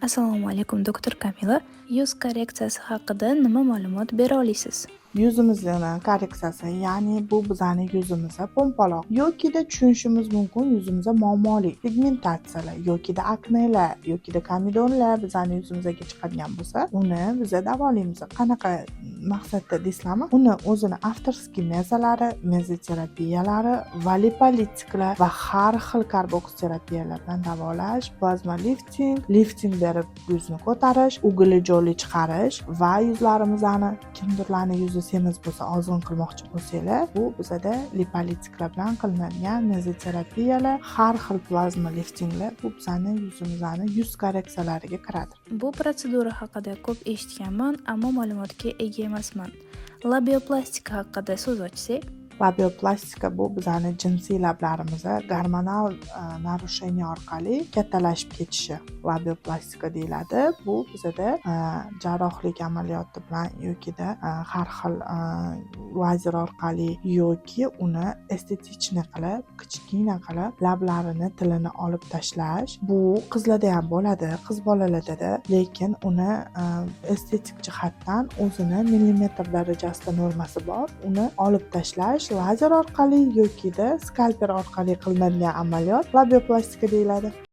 Assalomu alaykum, doktor Kamila. Yuz korreksiyasi haqida nima ma'lumot bera olasiz? Yuzimizni korreksiyasi, ya'ni bu bizani yuzimizda po'mpaloq yokida, tushunishimiz mumkin, yuzimizda muammoli pigmentatsiyalar yokida aknelar yokida komedonlar bizani yuzimizga chiqadigan bo'lsa, uni biza davolaymiz. Qanaqa maqsadda deysizlarmi? Uni o'zini авторский mezalari, mezoterapiyalari va lipolitiklar va har xil karboksiterapiyalar bilan davolash, plazma lifting, lifting berib yuzni ko'tarish, угли жоли chiqarish va yuzlarimizni, kimdirlarni yuzi semiz bo'lsa, ozg'in qilmoqchi bo'lsanglar, bu bizada lipolitiklar bilan qilinadigan mezoterapiyalar, har xil plazma liftinglar, bu bizani yuzimizni yuz korreksiyalariga kiradi. Bu protsedura haqida ko'p eshitganman, ammo ma'lumotga ega emasman. Labioplastika haqida so'z ochsak? Labioplastika bu bizani jinsiy lablarimizni gormonal нарушение orqali kattalashib ketishi labioplastika deyiladi. Bu bizada jarrohlik amaliyoti bilan yokida har xil lazer orqali yoki uni эстетичный qilib, kichkina qilib, lablarini tilini olib tashlash. Bu qizlarda ham bo'ladi, qiz bolalardada, lekin uni estetik jihatdan o'zini millimetr darajasida normasi bor. Uni olib tashlash lazer orqali yokida skalpel orqali qilinadigan amaliyot labioplastika deyiladi.